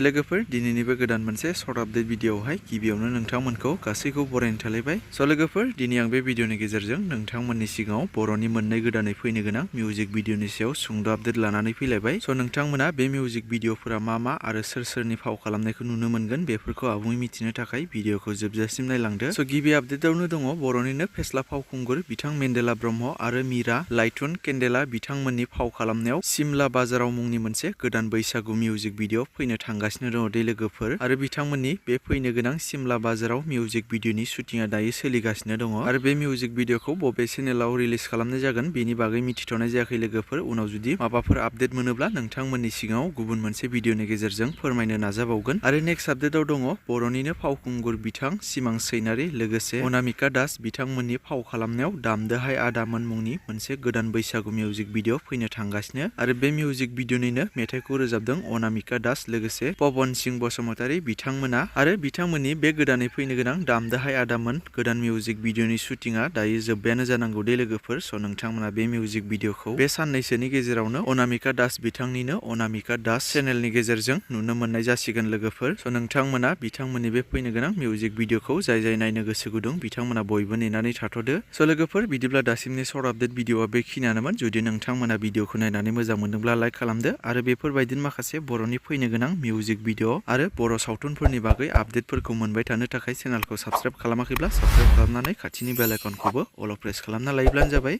लोगोफोर दिनैनिबो गोदान मोनसे सर्ट आपडेट भिडिअआवहाय गिबियावनो नोंथांमोनखौ गासैखौ बरायनो थालायबाय। लोगोफोर दिनै आं बे भिडिअनि गेजेरजों नोंथांमोननि सिगाङाव बर'नि मोननै गोदानै फैनो गोनां मिउजिक भिडिअनि सायाव सुंद' आपडेट लानानै फैलायबाय। नोंथांमोना बे मिउजिक भिडिअफोरा मा आरो सोरनि फाव खालामनायखौ नुनो मोनगोन बेफोरखौ आबुङै मिथिनो थाखाय भिडिअखौ जोबजासिम नायलांदो। गिबि आपडेटआवनो दङ बर'निनो फेस्ला फावखुंगुर बिथां मेन्देला ब्रह्म आरो मीरा लाइटुन केन्डेला बिथांमोननि फाव खालामनायाव सिमला बाजाराव मुंनि मोनसे गोदान बैसागु मिउजिक भिडिअ फैनो थांगासिनो दङ दे लोगोफोर। आरो बिथांमोननि बे फैनो गोनां सिमला बाजाराव मिउजिक भिडिअनि शुटिंआ दायो सोलिगासिनो दङ। आरो बे मिउजिक भिडिअखौ बबे चेनेलाव रिलिज खालामनाय जागोन बेनि बागै मिथिथ'नाय जायाखै लोगोफोर। उनाव जुदि माबाफोर आपडेट मोनोब्ला नोंथांमोननि सिगाङाव गुबुन मोनसे भिडिअनि गेजेरजों फोरमायनो नाजाबावगोन। आरो नेक्स्ट आपडेटआव दङ बर'निनो फावखुंगुर बिथां सिमां सैनारि लोगोसे अनामिका दास बिथांमोननि फाव खालामनायाव दामदोहाय आदामोन मुंनि मोनसे गोदान बैसागु मिउजिक भिडिअ फैनो थांगासिनो। आरो बे मिउजिक भिडिअनिनो मेथाइखौ रोजाबदों अनामिका दास लोगोसे पवन सिंह बसुमतारी बिथांमोना। आरो बिथांमोननि बे गोदानै फैनो गोनां दामदोहाय आदामोन गोदान मिउजिक भिडिअनि शुटिंआ दायो जोब्बायानो जानांगौ दे लोगोफोर। नोंथांमोना बे मिउजिक भिडिअखौ बे साननैसोनि गेजेरावनो अनामिका दास बिथांनिनो अनामिका दास चेनेलनि गेजेरजों नुनो मोननाय जासिगोन लोगोफोर। नोंथांमोना बिथांमोननि बे फैनो गोनां मिउजिक भिडिअखौ जाय नायनो गोसो गुदुं बिथांमोना बयबो नेनानै थाथ'दो। लोगोफोर बिदिब्ला दासिमनि सर्ट आपडेट भिडिअआ बेखिनियानोमोन। जुदि नोंथांमोना भिडिअखौ नायनानै मोजां मोनदोंब्ला लाइक खालामदो आरो बेफोरबायदिनो माखासे बर'नि फैनो गोनां मिउजिक भिडिअ आरो बर' सावथुनफोरनि बागै आपडेटफोरखौ मोनबाय थानो थाखाय चेनेलखौ साबस्क्राइब खालामाखैब्ला साबस्क्राइब खालामनानै खाथिनि बेल आइकनखौबो अल प्रेस खालामना लायोब्लानो जाबाय।